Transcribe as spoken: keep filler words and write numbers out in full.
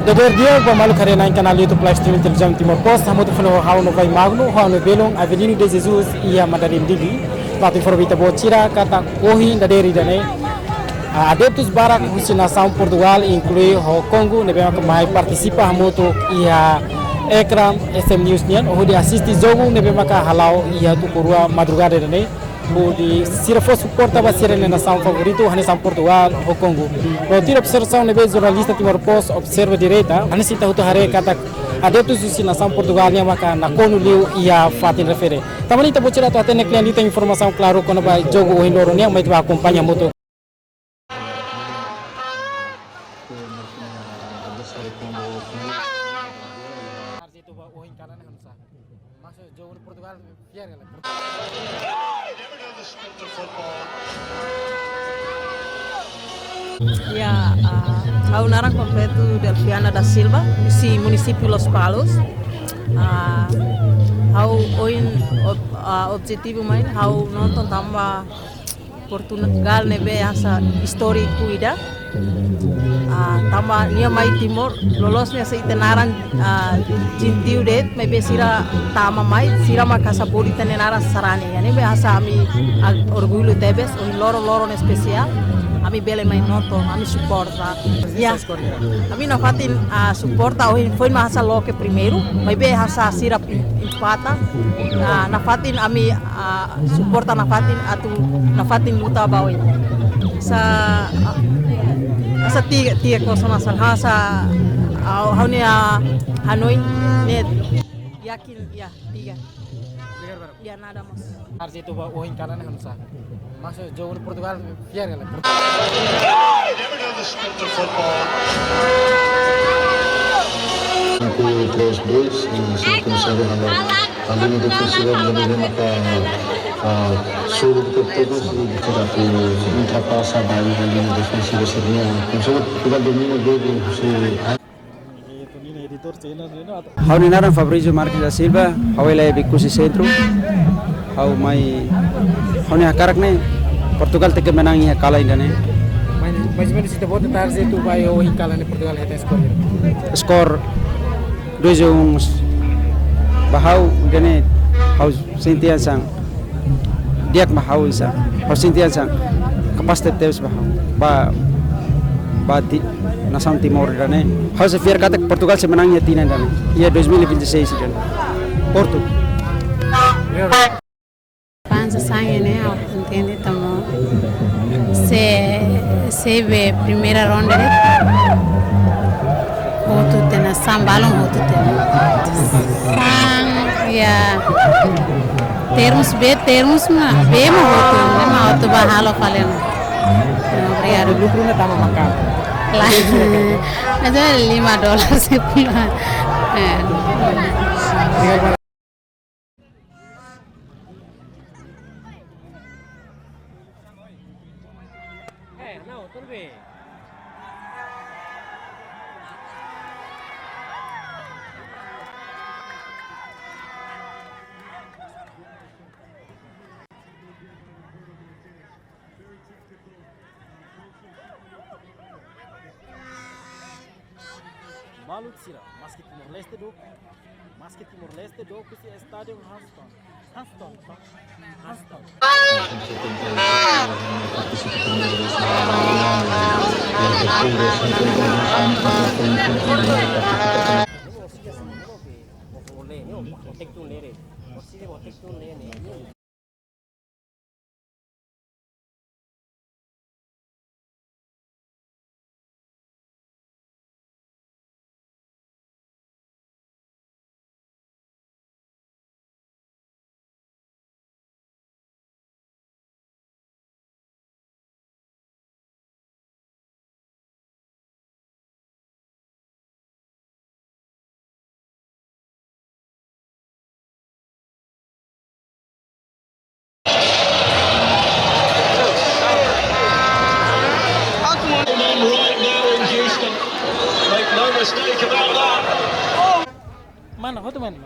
Dadeer di'ak ba maluk haree-na'in kanál YouTube live streaming televizaun Timor Post, hamutuk fali ho ha'u Novai Magno, ho ha'u-nia belun Avelino de Jesus, iha Mandarem Dili. Atu informa ba ita-boot sira katak ohin dadeer ida-ne'e, ah, adeptus barak husi nasaun Portugal, inklui ho Kongo, ne'ebé maka mai partisipa hamutuk iha ekran S M News nian, hodi asiste jogu ne'ebé maka hala'o iha tuku rua madrugada ida-ne'e, hodi sira fó suporta ba sira-nia nasaun favoritu, hanesan Portugal ho Kongo. Ba tuir observasaun ne'ebé jornalista Timor Post observa direta, hanesan ita hotu haree katak adeptus husi nasaun Portugal nian maka nakonu liu iha fatin refere. Tanba ne'e ita-boot sira atu hatene kle'an liután informasaun klaru kona-ba jogu ohin loron nian, mai ita bá akompaña hamutuk. Ya, ah, ha'u naran kompletu Delfiana da Silva, husi munisípiu Lospalos. Ah, ha'u ohin ob-, ah, objetivu mai, ha'u nonton tanba Portugal ne'ebé hanesan istóriku ida. Ah, tanba nia mai Timor, loloos ne'e hanesan ita naran, ah, jentiu de'it, maibé sira tama mai, sira maka hanesan bolu ita-nia naran sarani. Ya, ne'ebé hanesan ami, ah, orgullu tebes, ohin loron-loron espesiál, ami bele mai nonton, ami suporta. Ya, ami nafatin, ah, suporta ohin, foin mak hanesan loke primeiru, maibé hanesan sira em-, empata. Ah, nafatin ami, ah, suporta nafatin atu nafatin luta ba oin. Hanesan, ah, hanesan tiga, tiga kosong hanesan, hanesan, ah, ha'u-nia, ah, hanoin ne'e yakin, ya, tiga. Ya, nada más. Harus itu ba ohin kalan hanesan. Maksud jogu Portugal, fiar kan? Aku terus terus, eh, satu saya halo. Alin defensiva ne'ebé maka, ah, sólidu to'o todos i sira atu ultrapasa ba alin defensiva sira-nian. Maksudnya, kita domina jogu, se Ha'u-nia naran Fabrício Marques da Silva, ha'u hela iha Becusse Centro. Ha'u mai, ha'u-nia hakarak ne'e Portugal tenke menang iha kalan ida-ne'e. Mas, mais ou menos, se ita-boot tarde, ita bá iha kalan ne'e Portugal hetan skor. Skor dois a um. Ba ha'u, ida-ne'e, ha'u sente hanesan di'ak mak ha'u hanesan, ha'u sente hanesan kapás tebes ba ha'u, ba, ba Ti-, nasaun Timor ida-ne'e. Ha'u sei fiar katak Portugal sei menang iha tinan ida-ne'e, iha dois mil e vinte e seis ida-ne'e. Portu. Pansa sange ne'e, ha'u entende tanba se, se be primeira ronda de'it, hotu tiha ona, sasán balun hotu tiha ona. Sasán, ya. Termus be, termus mak, be mak hotu, be mak hotu ba halo fali ona. Obrigadu. Lucru ne'e tama makan. Lae. Mas é lima dólares, sepuluh. Eh. Eh, não, tudo bem. Maluk sira, maske Timor-Leste dook, maske Timor-Leste dook husi Estádiu Houston. Houston, Houston. Mana hotu mana?